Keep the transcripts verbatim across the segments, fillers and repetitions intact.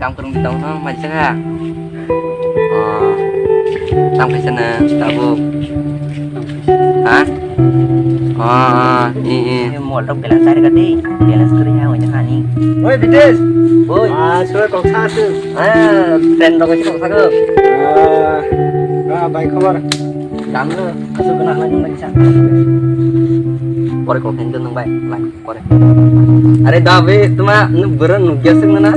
Kam kwrwng tong no mai changa. Oh. Tam kaisa na tabuk. Ha? Oh, oh, i, i. Mol rok balance ari ka de. Balance kwrwi ha wajah hani. Oi, Bitesh. Oi. Ah, soi kok sa su. Ah, friend rok kok sa ko. Ah, ah, bai khobor. Dam no, asu kena lagi lagi sa. Pore kok henjo nang bai, lagi pore. Are da be, tuma nu bwrwi nukya sing na?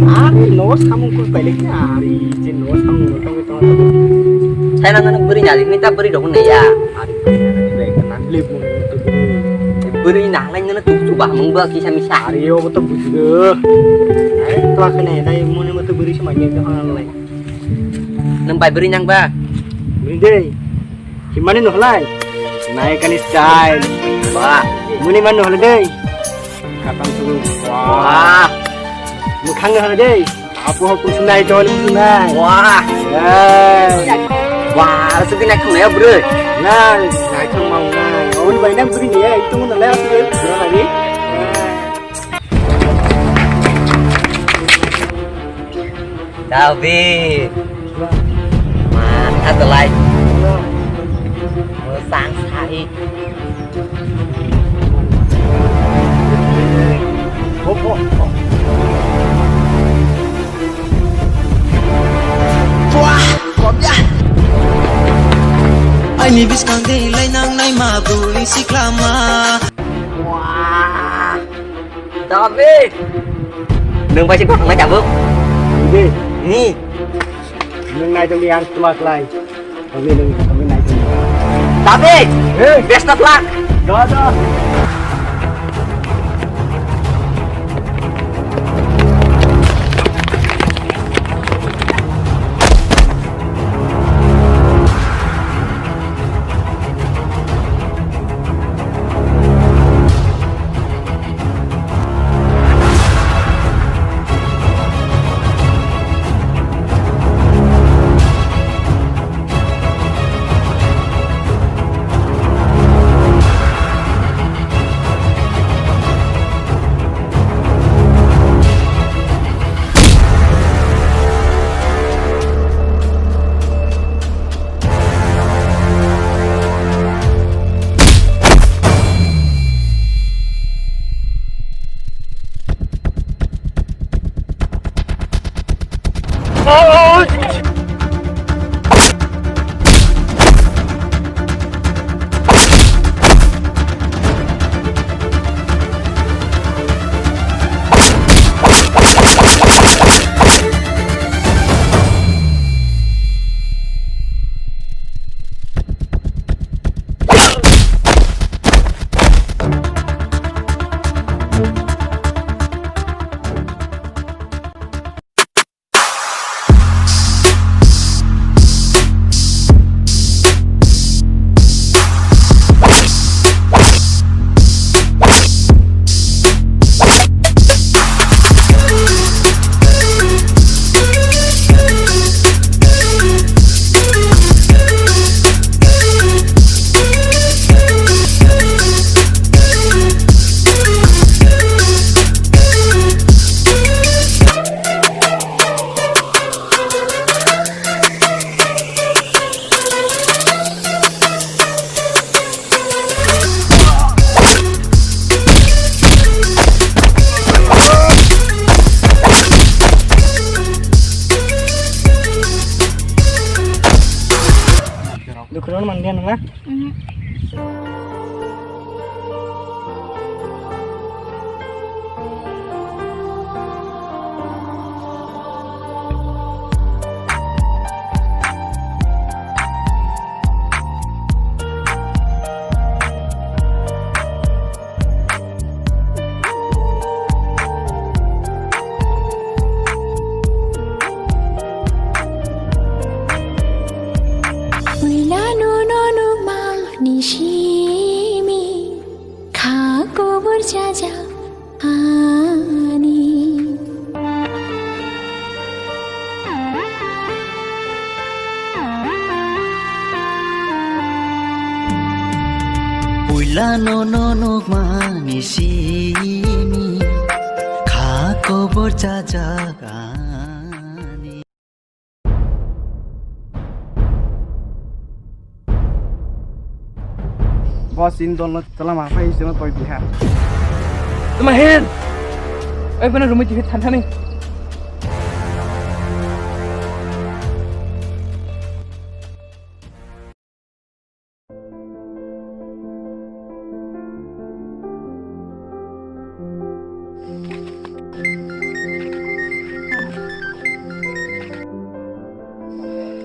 Are no samung ko pele ki are je no samung no tong tong. Sai na na bwrwi na ni ta bwrwi rok ne ya. Are bwrwi na ni bai ka nan le mo to bwrwi. Bwrwi na lai na tu tu ba mung ba kisa misa. Are yo to bujigo. Ai to akene dai mo ne mo to bwrwi se ma ye to lai. Nang bai bwrwi nang ba? Bwrwi dei. Himani no halai. Naikani style. Wah. Muni man no halai dei. Katam tu. Wah. Mukhang no halai dei. Apo ho kusunai dol kusunai. Wah. Wah, suki nak kena ya bro. Nah, nak kena mau nah. Oi, banyak beri ni ya. Itu mana lah bro lagi. David. Mantap tuh, like. Musang sai. Wah, kobya. Aini biskang de lainang naima bui siklama. Wah. David. Nung bai si kok ngai tabuk. Ni. Ni. Nung nai tong yang tuak lai. Kami nung kami nai tong. David. Hey. Best of luck. Dah dah. Dukron mangga nang na? Mhm. Puila nono nukma ni simi kha kobor chaja ani. Puila nono nukma ni simi kha kobor chajak ani. Boss in dolno tala ma phai sino toi biha. Tuma hen. Oi bana rumui tihi than thani.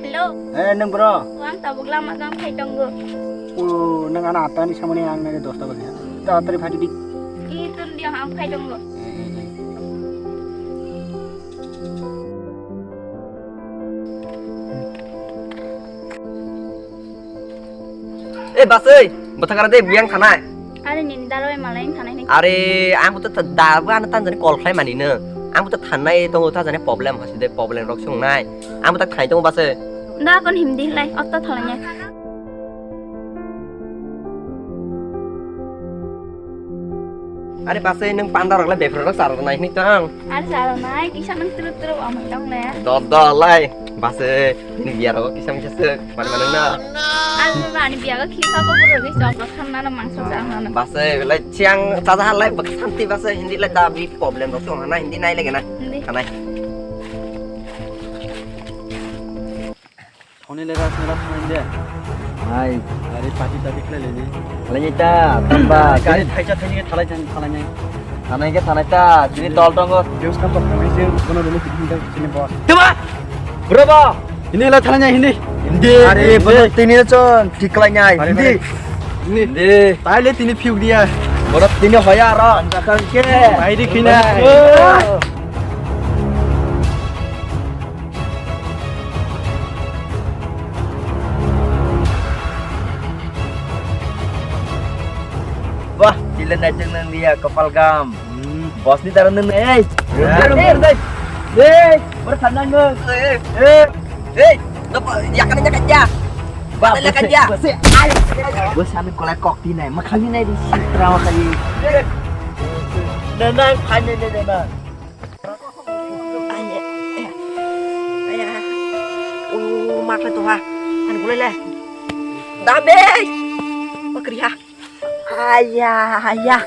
Hello. Eh, nang bro. Wang tabuk lama jang phai tongo. O, nang ana atta ni samani ang nang dosta baje. Taratari phai di. Ih, tun dia ang phai tongo. Eh, eh, eh. Eh, bas, eh, bwthakara de, biyang thanai. Are nini daro e malai thanai ni. Are, ang buto da, da, ano tanjani call khlai mani no. Ang buto thanai tongo, tanjani problem hasi de, problem rok sung nai. Ang buto thai tongo bas, eh. Da kon himdi lai, otto thalanya. Are bas, eh, nang panda rok lai befra rok sar nai ni tang. Ar jaro nai, kisa nang turu turu amai tong le. Dol dol lai, bas, eh, ini biar aku kisa misa se, mana mana na. Ar ma ani biar aku kisa ko buru ni chok rok khan na mangso sa na. Bas, eh, lai chiang tata lai bak santi bas, eh, hindi lai da bi problem rok song na hindi nai lagi na. Hindi. Kanai. Thoni le ras mela thon de. Hai. Gari pati pati khlai le ni. Khlai ni ta, tamba. Gari thaisa thaini khe thalai than thalai nai. Thanai khe thanai ta, chini tol tongo. Deus kam tok thanai se, kono dulu tikin ta chini boss. Tuma! Bro ba! Hindi la thalai nai hindi. Hindi. Are, hindi. Bono tini chon, thik khlai nai. Hindi. Hindi. Hindi. Tai le tini phiuk dia. Bono tini hoya ro, anjakar ke. Bai di khina. Oh. Wah, chile naiteng nang liya, kopal gam. Hmm. Boss ni dara nang, eh. Eh. Eh, eh, eh. Ber than nang nang. Eh, eh. Eh, napa, yakan, yakan, ya. Ba, yakan, ya. Boss, eh, ai. Boss, kami kolai kok di nai, makhali nai di sitra makhali. Nang, nang, phai nai, nang, nang, nang. Aya, aya, aya. Oh, mak le toha. An gule le. Dabe. Pakri ha. Aya, aya.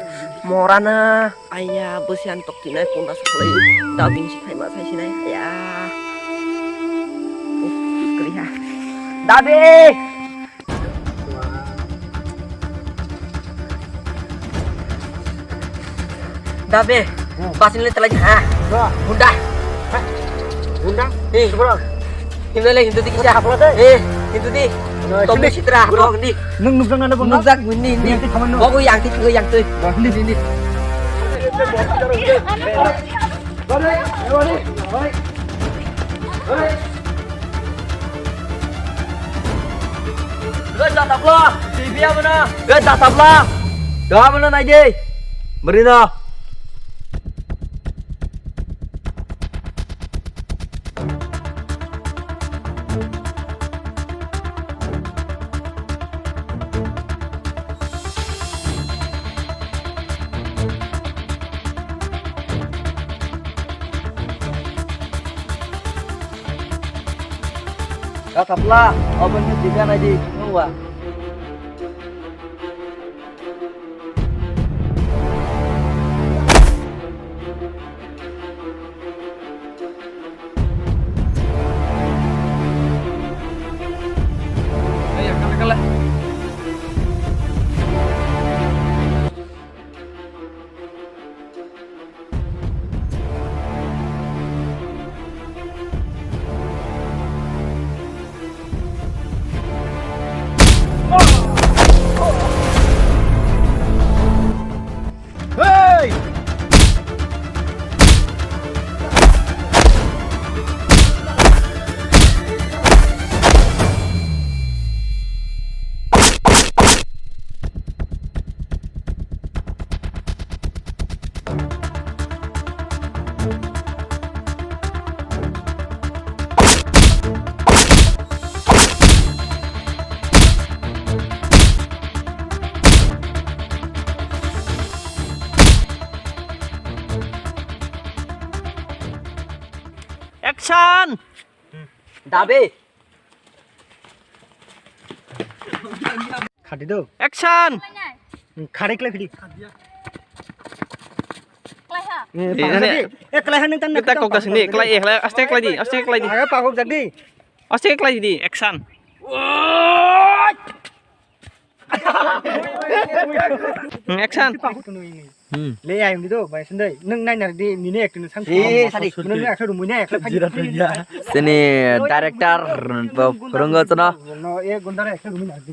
Morana. Aya, bwsyan tok tinai punda saklai. Dabin si khai ma sai sinai. Aya. Oh, pakri ha. Dabe. Dabe, hmm. Basin le telai ha. Ba. Bunda. Ha? Bunda? Eh. Bro. Himna le hindu di kisa. Apa de? Eh, hindu di. Nah, Tom sini. Sitra. Bro. Bro, ni. Nung nukjak nana bunda? Nukjak bunda ni. Yang ti kamu nung. Bago yang ti, yang ti. Bah, ni, ni, ni. Bari, bari, bari. Bari. Oi, jatapla, T V abono. Oi, jatapla. Da abono nai di. Bwrwi no. Ka thapla, obo ni jika nai di, nungwa. Ayo, kala, kala. Hey! Action! Dabe. Khadi do. Action! Khari klai phidi. Klai ha. Eh, Ini, ini. Eh, klai ha nang tan. Kita kok kasih ni, klai eh, klai, aste klai di, aste klai di. Aga pagok jadi. Aste klai di, action. Hmm, action. Hmm. Le ayam di do, bai sendai. Nang nai nar di, nini acting sang. Eh, sadi. Nang acting rumui nai acting. Jira tuh ya. Sini director, purunggo chano. No, eh, gonda acting rumui nar di.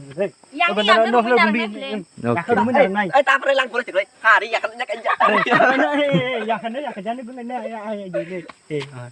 Yang, yang, rumui nar di. Oke. Rumui nar nai. Eh, tapre lang pura sih, hari ya kan, ya kan. Ya kan, ya kan, jadi bener ya, ya, ya, ya. Eh, ah.